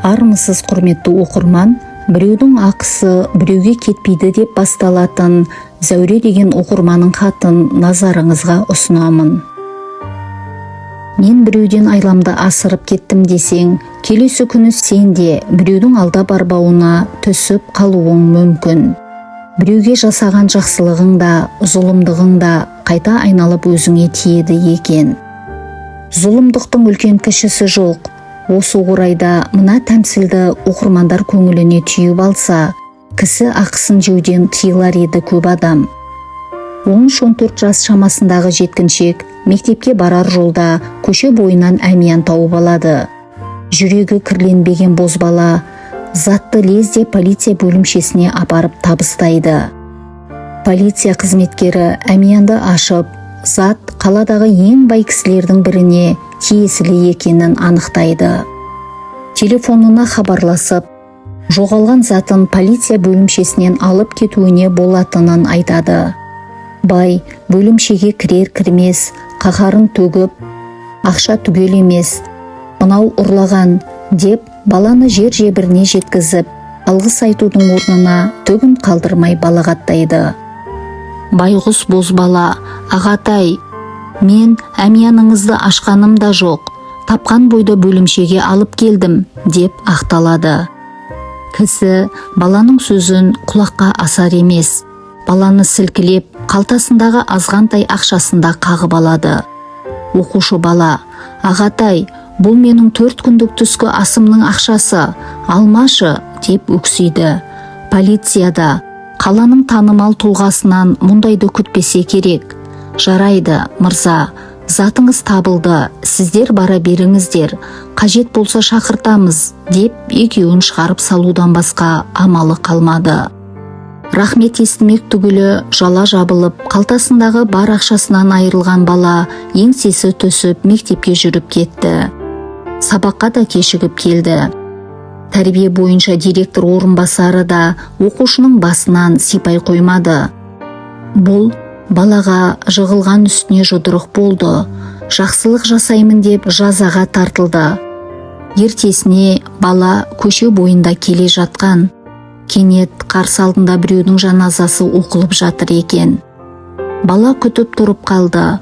Армысыз, құрметті оқырман! «Біреудің ақысы біреуге кетпейді» деп басталатын Зәуре деген оқырманның хатын назарыңызға ұсынамын. Мен біреуден айламды асырып кеттім десең, келесі күні сен де біреудің алдап арбауына түсіп қалуың мүмкін. Біреуге жасаған жақсылығың да, зұлымдығың да қайта айналып өзіңе тиеді екен. Зұлымдықтың үлкен кішісі жоқ. Осы орайда мына тәмсілді оқырмандар көңіліне түйіп алса, кісі ақысын жеуден тыйылар еді көп адам. 13-14 жас шамасындағы жеткіншек мектепке барар жолда көше бойынан әмиян тауып алады. Жүрегі кірленбеген бозбала затты лезде полиция бөлімшесіне апарып табыстайды. Полиция қызметкері әмиянды ашып, зат қаладағы ең бай кісілердің біріне тиесілі екенін анықтайды. Телефонына хабарласып, жоғалған затын полиция бөлімшесінен алып кетуіне болатынын айтады. Бай бөлімшеге кірер кірмес қаһарын төгіп, «Ақша түгел емес, мынау ұрлаған» деп, баланы жер жебіріне жеткізіп, алғыс айтудың орнына түгін қалдырмай балағаттайды. Байғұс бозбала: «Ағатай, мен әмияныңызды ашқаным да жоқ, тапқан бойда бөлімшеге алып келдім», – деп ақталады. Кісі баланың сөзін құлаққа асар емес, баланы сілкілеп, қалтасындағы азғантай ақшасын да қағып алады. Оқушы бала: «Ағатай, бұл менің 4 күндік түскі асымның ақшасы, алмашы», – деп өксиді. Полицияда қаланың танымал тұлғасынан мұндайды күтпесе керек. «Жарайды, мырза, затыңыз табылды, сіздер бара беріңіздер, қажет болса шақыртамыз», – деп, екеуін шығарып салудан басқа амалы қалмады. Рахмет естімек түгілі, жала жабылып, қалтасындағы бар ақшасынан айырылған бала еңсесі түсіп мектепке жүріп кетті. Сабаққа да кешігіп келді. Тәрбие бойынша директор орынбасары да оқушының басынан сипай қоймады. Бұл балаға жығылған үстіне жұдырық болды. Жақсылық жасаймын деп жазаға тартылды. Ертесіне бала көше бойында келе жатқан. Кенет қарсы алдында біреудің жаназасы оқылып жатыр екен. Бала күтіп тұрып қалды.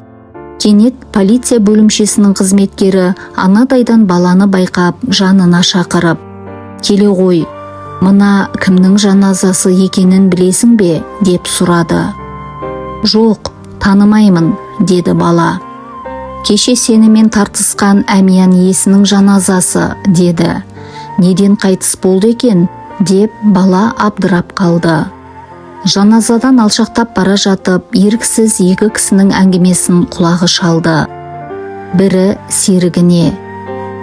Кенет полиция бөлімшесінің қызметкері анадайдан баланы байқап, жанына шақырып: «Келе ғой, мына кімнің жаназасы екенін білесің бе?» – деп сұрады. «Жоқ, танымаймын», – деді бала. «Кеше сенімен тартысқан әмиян иесінің жаназасы», – деді. «Неден қайтыс болды екен?» – деп бала абдырап қалды. Жаназадан алшақтап бара жатып, еріксіз екі кісінің әңгімесін құлағы шалды. Бірі серігіне: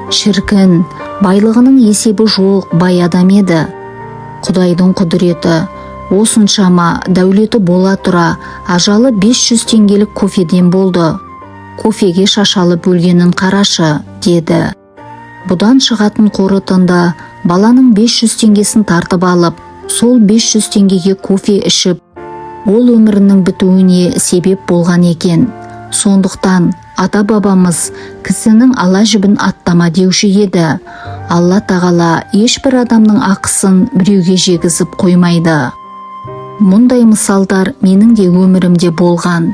«Шіркін, байлығының есебі жоқ бай адам еді. Құдайдың құдіреті, осыншама дәулеті бола тұра, ажалы 500 теңгелік кофеден болды. Кофеге шашалып өлгенін қарашы», – деді. Бұдан шығатын қорытынды: баланың 500 теңгесін тартып алып, сол 500 теңгеге кофе ішіп, ол өмірінің бітуіне себеп болған екен. Сондықтан ата бабамыз «Кісінің ала жібін аттама» деуші еді. Алла тағала ешбір адамның ақысын біреуге жегізіп қоймайды. Мұндай мысалдар менің де өмірімде болған.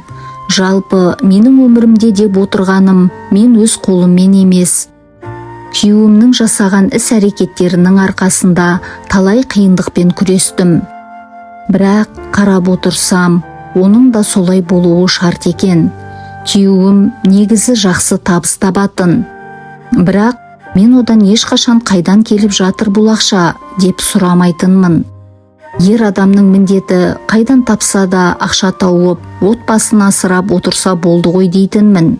Жалпы, менің өмірімде деп отырғаным, мен өз қолыммен емес, күйеуімнің жасаған іс әрекеттерінің арқасында талай қиындықпен күрестім. Бірақ қарап отырсам, оның да солай болуы шарт екен. Күйеуім негізі жақсы табыс табатын, бірақ мен одан ешқашан «Қайдан келіп жатыр бұл ақша?» деп сұрамайтынмын. Ер адамның міндеті қайдан тапса да ақша тауып, отбасын асырап отырса болды ғой дейтінмін.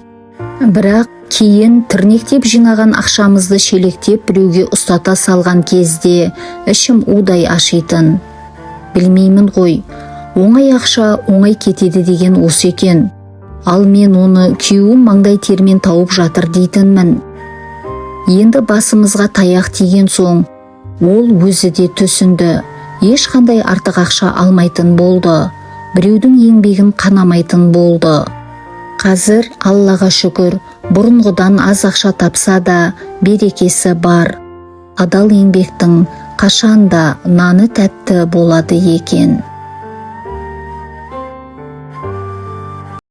Бірақ кейін тірнектеп жинаған ақшамызды шелектеп біреуге ұстата салған кезде ішім удай ашитын. Білмеймін ғой, оңай ақша оңай кетеді деген осы екен. Ал мен оны күйеуім маңдай термен тауып жатыр дейтінмін. Енді басымызға таяқ тиген соң, ол өзі де түсінді. Ешқандай артық ақша алмайтын болды, біреудің еңбегін қанамайтын болды. Қазір, Аллаға шүкір, бұрынғыдан аз ақша тапса да, берекесі бар. Адал еңбектің қашанда наны тәтті болады екен.